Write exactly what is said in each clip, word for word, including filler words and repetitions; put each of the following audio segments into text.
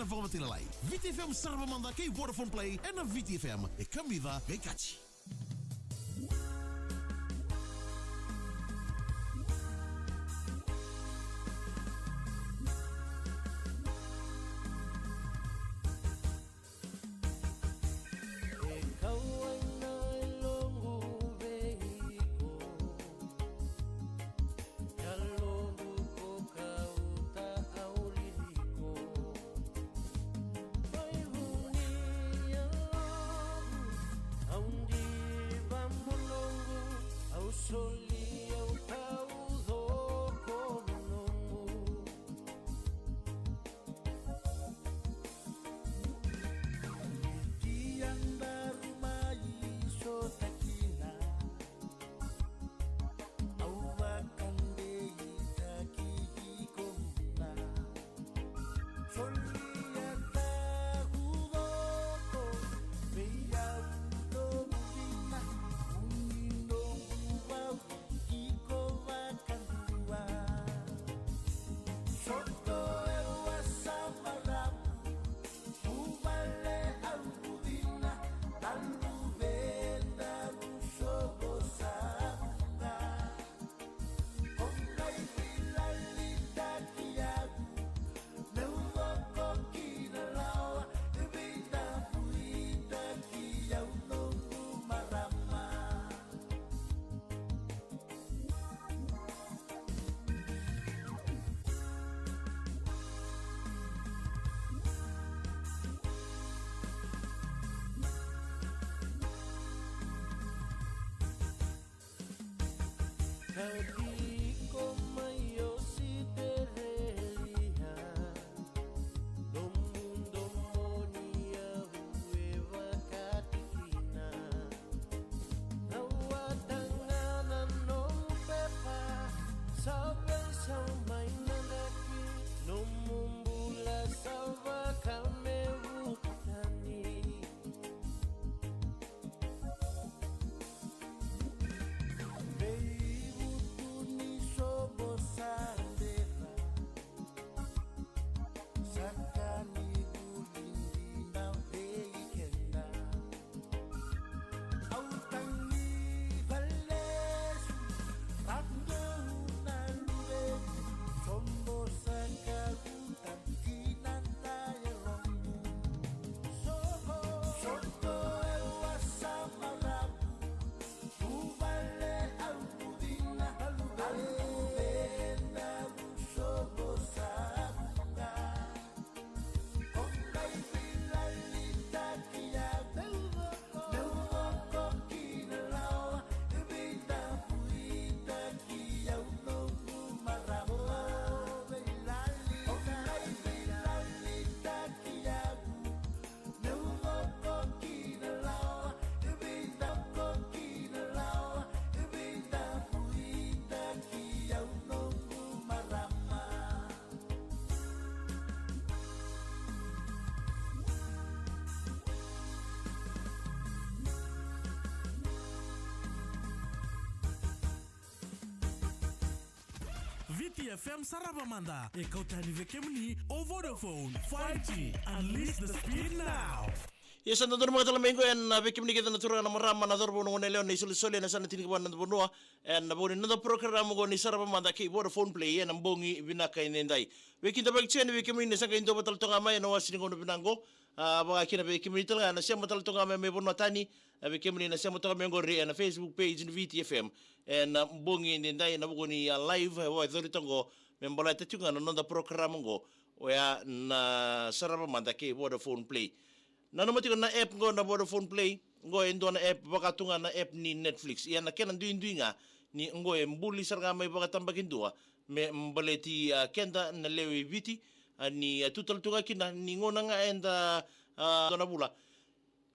Vakamatailalai. Viti F M sarava mada kei Vodafone Play ena Viti F M. E kamica qai kaci. E kau ai na yaloqu vei iko, yaloqu ko kauta au liliko. Mai vuni yaloqu, au diva buloqu, au soli au taucoko nomu. Ni tiadaru mai sotakina, au vakadeitaki iko muna. Solia taucoko vei au nomu dina, uni noqu vau iko vakadua. Soto e wasama ravu, vuvale au vudina, taluveda rusogo savuga. O qai vilalitaki au, meu coko ki na lawa, e veidavuitaki au noqu marama. Ka tiko mai Ositerelia, nomu domoni au e vakatikina. Rawata ga na nomu pepa, sa veisau mai na draki, nomu bula sa vakamevuki tani. Veivutu ni sobo sa dera, sa ka ni vuli dina vei keda. Au tagi valesu, raqou na luvequ, sobo sa ka vuta dina na yaloqu. Sobo, sobo e wasama ravu, vuvale au vudina, aluveda rusogo savuga. O qai vilalitaki au, meu coko ki na lawa, e veidavuitaki au noqu marama. O qai vilalitaki au, meu coko ki na lawa, e veidavuitaki au noqu marama. Viti F M sarava mada, e kau tani vei kemuni o Vodafone five G. Unleash the speed now. Ia sa dodonu mada tale mai qo ena vei kemuni kece na turaga na marama na cauravou na goneyalewa na isolisoli ena yasana tinikava na noda vanua. Ena vuku ni noda program oqo ni sarava mada kei Vodafone Play ena bogi vinaka edaidai. Veikidavaki tiko yani vei kemuni na sa qai duavata tale toka ga mai ena wase ni gauna vinaka oqo. A, vaka kina vei kemuni tale ga na sema tale toka ga mai mai vanua tani. A, vei kemuni na sema toka mai oqori ena Facebook page ni Viti F M. Ena bogi edaidai ena vuku ni a live e vakayacori toka oqo me baleta tiko ga na noda program oqo. Oya na sarava mada kei Vodafone Play. Nanuma tiko na app qo na Vodafone Play, qo e dua na app vaka tu ga na app ni Netflix. Ia na kena duidui ga ni qo e buli sara ga mai vakatabakidua me baleti a keda na lewe i Viti, a ni a tu tale tu ga kina ni gauna ga eda a dua na vula.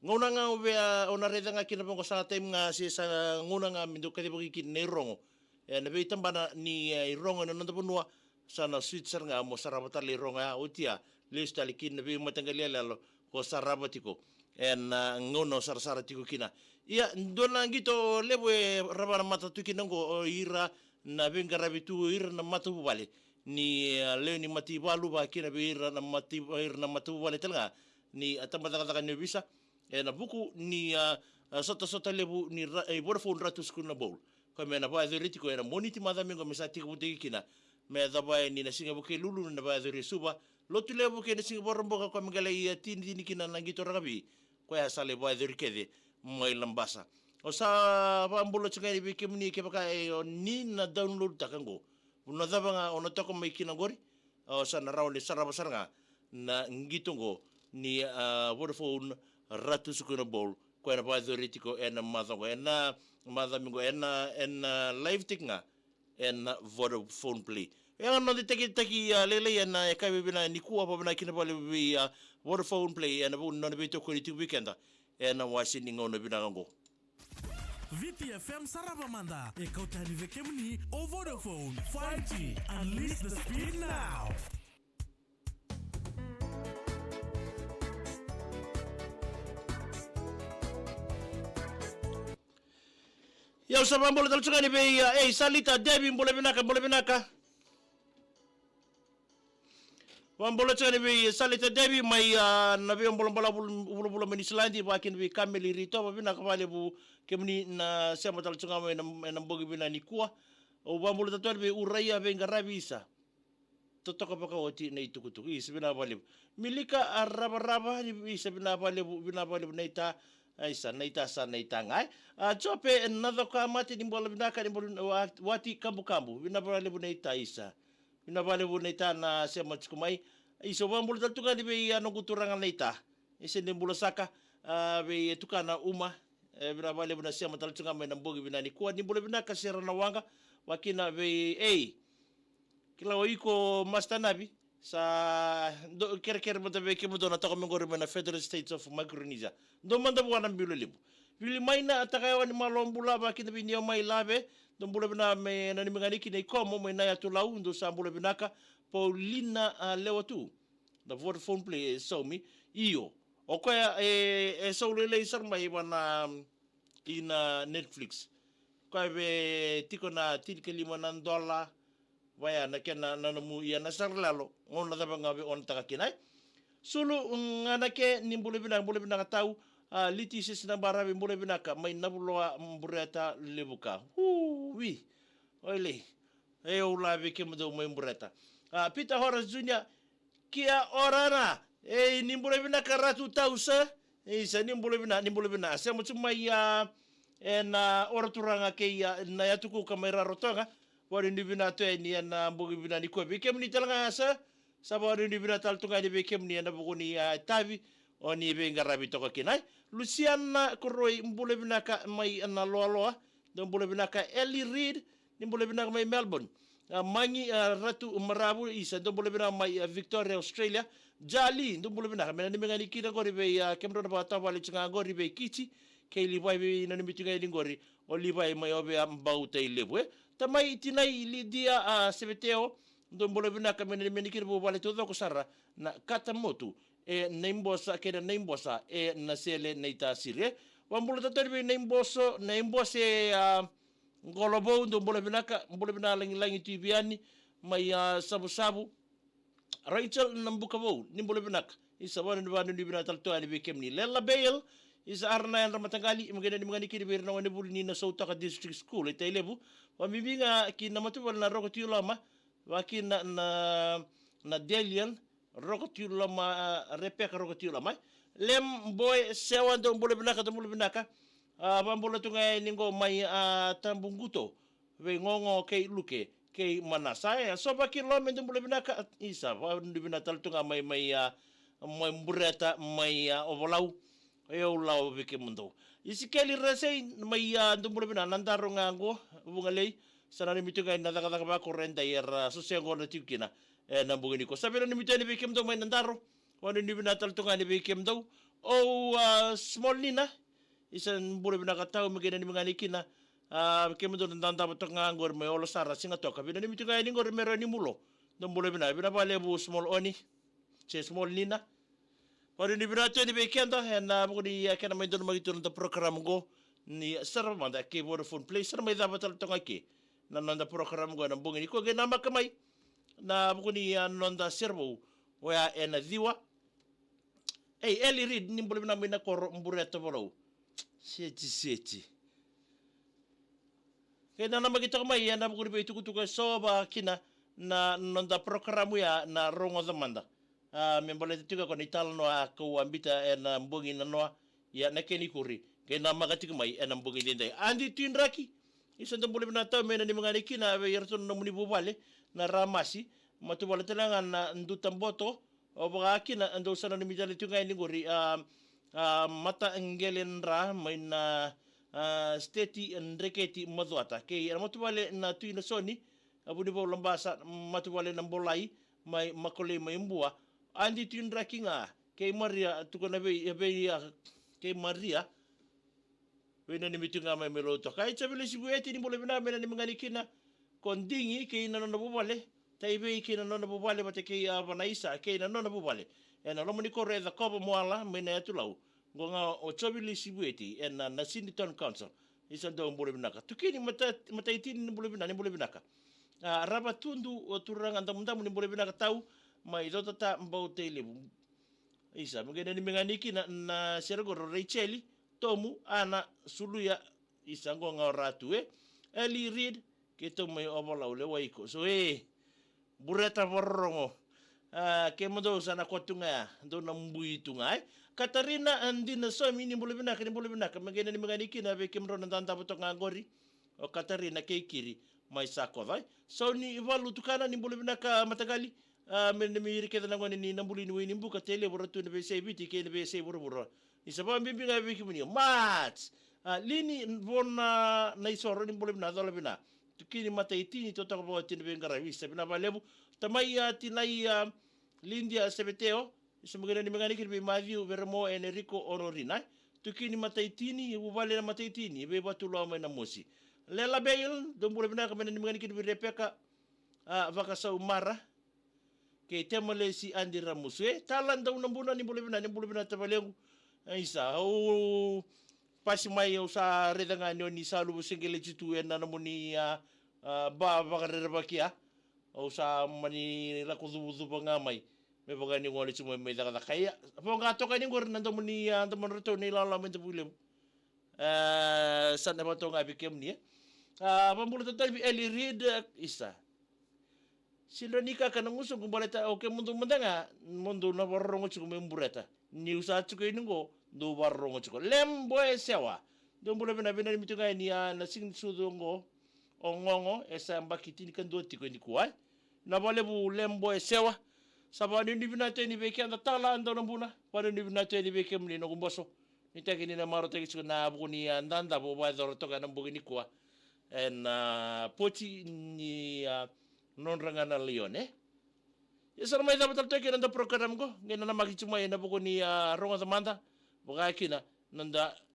Gauna ga o vea o na raica ga kina vaqo sa time ga se sa gauna ga me dau kacivaki kina na irogo. E na veitabana ni e irogo ena noda vanua, sa na switch sara ga mo sarava tale irogo ya, oti ya lesu tale kina na veimataqali yaloyalo ko sarava tiko ena gauna o sarasara tiko kina. Ia dua na qito levu e rava na mata tu kina oqo o ira na veiqaravi tu, o ira na matavuvale. ni, a, lewe ni mataivalu, vakakina vei ira na matai-, vei ira na matavuvale tale ga ni, a, tabacakacaka ni ovisa, ena vuku ni, a, a, sotasota levu ni ra-, e, Vodafone Ratu Sukuna Bowl. Koya me na vakayacori tiko ena Moniti macawa mai qo me sa tekivutaki kina me yacova yani na siga Vukelulu na vakayacori e Suva. Lotulevu kei na siga Vakaraubuka koya me qai lai, a, tinitini kina na qito rakavi. Koya sa lai vakayacori kece mai Labasa. Au sa vakabula tiko ga yani vei kemuni kevaka e o ni na download taka qo. Vanua cava ga o na toka mai kina qori, o sa na rawa ni sarava sara ga na qito qo ni, a, Vodafone Ratu Sukuna Bowl, koya na vakayacori tiko ena macawa qo, ena macawa mai qo, ena, ena live tiko ga ena Vodafone Play. E a noda itakitaki, a, lailai ena yakavi vinaka nikua, vakavinavinaka kina vakalevu vei, a, Vodafone Play ena vuku ni nona veitokoni tiko vei keda ena wase ni gauna vinaka qo. Viti F M sarava mada, e kauta yani vei kemuni o Vodafone five G. Unleash the speed now. Ia au sa vakabula tale tiko ga yani vei, a, ei, Salita Devi, bula vinaka, bula vinaka. Vakabula tiko yani vei Salita Devi mai, a, na veibolabala vul-, vulavula mai Niusiladi, vakakina vei Kameli Ritova, vinaka vakalevu kemuni na sema tale tiko ga mai ena, ena bogi vinaka nikua. Au vakabula tale tiko yani vei Uraia Veiqaravi, isa. Totoka vakaoti na itukutuku, isa, vinaka vakalevu. Milika a Ravarava, ni, isa, vinaka vakalevu, vinaka vakalevu naita, a, isa, naita sa naita ga, e. A, Jope Nacokamate, ni bula vinaka, ni bula, wa-, Wati Kabukabu, vinaka vakalevu naita, isa. Vinaka vakalevu naita na sema tiko mai. Isa, au vakabula tale tu ga yani vei, a, noqu turaga naita. Isa, ni bula saka, a, vei tukana Uma, e, vinaka vakalevu na sema tale tu ga mai ena bogi vinaka nikua, ni bula vinaka Sera Nawaqa, vakakina vei, ei, kila o iko Master Navi, sa dou kerekere mada vei kemudou na toka mai qori mai na Federated States of Micronesia. Dou mada vua na bilo levu. Vili mai na Takayawa ni Malo Bula, vakakina vei Nio mai Lave, dou bula vinaka mai na nanumi ga ni kina i Komo mai Nayatulau, dou sa bula vinaka. Paulina, a, Lewatu, na Vodafone Play e saumi. Io. O koya e, e sau lailai sara mai vua na, ina Netflix. Koya e tiko na tinikalima na dola, vaya na kena, na nomu, ia na sara lalo, gauna cava ga vei o na taka kina, e. Sulu, mm, Ganake, ni bula vinaka, bula vinaka tau, a, Liti Sesi Nabaravi, bula vinaka, mai Navuloa, Bureta, Levuka. Ui. Oilei. E, au lave kemudou mai Bureta. A, Peter Horace Junior, Kia orana. Ei, ni bula vinaka Ratu Tausa. Isa, ni bula vinaka, ni bula vinaka. Sema tu mai, a, ena, a, ora turaga kei, a, Nayatukuka mai Rarotoga. Vakanuinui vinaka tu yani ena bogi vinaka nikua vei kemuni tale ga, sa. Sa vakanuinui vinaka tale tu ga yani vei kemuni ena vuku ni, a, tavi o ni veiqaravi toka kina, e. Luciana Koroi, bula vinaka mai Naloaloa. Dou bula vinaka Ellie Reid. Ni bula vinaka mai Melbourne. A, Magi, a, Ratu Maravu, isa, dou bula vinaka mai, a, Victoria, Australia. Jali, dou bula vinaka. Me nanumi ga ni kina qori vei, a, kemudrau na vakatavali tu ga qori vei Kiti kei Livai, veinanumi tu ga yani qori o Livai mai Ovea, Bau, Tailevu, e. Tamai, tinai, Lidia, a, Seveteo, dou bula vinaka. Me nanumi ga ni kina vuvale taucoko sara na Katamotu, e, Naibosa kei na Naibosa, e, Nasele, Naitasiri, e. Vakabula tale tu yani vei Naiboso, Naibose, a, Qolovou, dou bula vinaka, bula vinaka Lagilagi Tui Viani mai, a, Savusavu. Rachel Nabukavou, ni bula vinaka. Isa, vakanuinui, vakanuinui vinaka tale tu yani vei kemuni. Lela Bale, isa, Arana Yadra Mataqali, me qai nanumi ga ni kina vei ira na gonevuli ni Nausori Toka District School e Tailevu. Vakabibi ga ki na matavuvale na Roko Tui Loma, vakakina na, na, na Delian Roko Tui Loma, a, Rebecca Roko Tui Loma, e. Lem Boy Sewa, dou bula vinaka, dou bula vinaka. A, vakabula tu ga yani qo mai, a, Tabuquto, vei Gogo kei Luke kei Manasa, e. Sova Kilome, dou bula vinaka, isa, vakanuinui vinaka tale tu ga mai, mai, a, mai Bureta, mai, a, Ovalau. E, au lave vei kemudou. Isikeli Resei mai, a, dou bula vinaka, Nadaro ga qo, Vugalei. Sa nanumi tu ga yani na cakacaka vakoro edai era, a, sose qo na tiko kina ena bogi nikua. Sa veinanumi tu yani vei kemudou mai Nadaro. Vakanuinui vinaka tale tu ga yani vei kemudou. O, a, Small Nina, isa, bula vinaka tau, me qai nanumi ga ni kina, a, kemudou na dadava toka ga qori mai Olo Sara, Sigatoka. Veinanumi tu ga yani qori mai Ranimulo. Dou bula vinaka, vinaka vakalevu Small Oni, se Small Nina. Vakanuinui vinaka tu yani vei keda ena vuku ni, a, kena mai donumaki tu na noda program qo ni Sarava Mada kei Vodafone Play. Sa na mai cava tale toka ga ke na noda program qo ena bogi nikua, qai namaka mai na vuku ni a noda sere vou, oya ena ciwa. Ei, Eli Reid, ni bula vinaka mai na koro Bureta Valau. Seti, seti. Kei na namaki toka mai ena vuku ni veitukutuku e sova kina na noda porokaramu ya na Rogoca Mada. A, me baleta tiko ko na italanoa kau a bita ena bogi na noa, ia na kena ikuri kei na maka tiko mai ena bogi daidai. Adi Tuidraki, isa dou bula vinaka tau, me nanumi ga ni kina vei iratou na nomuni vuvale na Ramasi, matuvale tale ga na Dutaboto, o vaka kina dou sa nanumi tale tiko ga ni qori, a, a, Mataqele Dra mai na, a, State Dreketi Macuata, kei ena matuvale na Tui Nasoni, a, Vunivau Labasa, matuvale na Bolai mai Makolei mai Bua. Adi Tuidraki ga kei Maria, tukuna vei, vei, a, kei Maria, vei nanumi tu ga mai me lotu. Kai Javilesi Vueti, ni bula vinaka, me nanumi ga ni kina ko Digi kei na nona vuvale, Taivei kei na nona vuvale, vata kei a Vanaisa kei na nona vuvale ena loma ni koro e Cakova Moala mai na Yatu Lau. Qo ga o Javilesi Vueti ena Nasini Town Council. Isa dou bula vinaka. Tukini Mata-, Mataitini, ni bula vinaka, ni bula vinaka. A, Ravatudu, o turaga Damudamu, ni bula vinaka tau, mai Cotata, Bau, Tailevu. Isa, me qai nanumi ga ni kina na sere qori, Racheli, Tomu, Ana, Suluya, isa qo ga o Ratu, e. Eli Reid, kei Tomu mai Ovalau, lewai iko. So, e, Bureta Vakarorogo. A, kemudou sa na kotu ga ya, dou na bui tu ga, e. Katarina, a, Dina Somi, ni bula vinaka, ni bula vinaka. Me qai nanumi ga ni kina vei kemudrau na dadavo toka ga qori. O Katarina kei Kiri mai Sakoca, e. Sauni Valu, tukana, ni bula vinaka mataqali. A, me nanumi ira kece na gone ni Nabuli, ni Wainibuka, Tailevu, Ratu, na veiyasai Viti kei na veiyasai vuravura. Isa, vakabibi ga vei kemuni. Mats. A, Lini Vona Naisoro, ni bula vinaka, cola vinaka. Tukini Mataitini, totoka vakaoti na veiqaravi. Isa, vinaka vakalevu. Tamai, a, tinai, a, Lidia Seveteo. Isa, me qai nanumi ga ni kina vei Maciu, Veremo, Enerico, Onorina. Tukini Mataitini, vuvale na Mataitini, vei Vatulawa mai Namosi. Lela Beil, dou bula vinaka, me nanumi ga ni kina vei Repeka, a, Vakasaumara kei Temalesi Adi Ramusu, e. Tala Daunabuna, ni bula vinaka, ni bula vinaka tavalequ. Isa, au pasi mai, au sa raica ga ni o ni sa luvu segeleti tu ena nomuni, a, a, ba vakarerevaki ya. Au sa mani lako cuvacuva ga mai me vaka ni gole tiko mai, mai cakacaka. Ia, voqa toka ni qori na domo ni, a, domo ni ratou na ilawalawa mai Davuilevu. E, sa na vatoga vei kemuni, e. A, vabula tale vei Eli Reid, e, isa. Sidra ni kaka na gusuqu baleta o kemudou mada ga, mudou na vakarorogo tiko mai Bureta. Niu sa tiko yani qo, dou vakarorogo tiko. Lem Boe Sewa. Dou bula vinaka, vinaka ni mituga yani, a, na siga ni sucu qo. O Gogo, e sa yabaki tinikadua tiko nikua, e. Vinaka vakalevu Lem Boe Sewa. Sa vakanuinui vinaka tu yani vei keda Tala Daunabuna. Vakanuinui vinaka tu yani vei kemuni noqu boso. Nuitaki ni na marautaki tiko na vuku ni, a, dadavo vakayacora toka ena bogi nikua. Ena, a, poti ni, a, nodra ga na laione. Ia sa na mai cava tale toka na noda program qo, qai na namaki tiko mai ena vuku ni, a, Rogoca Mada, vaka kina na noda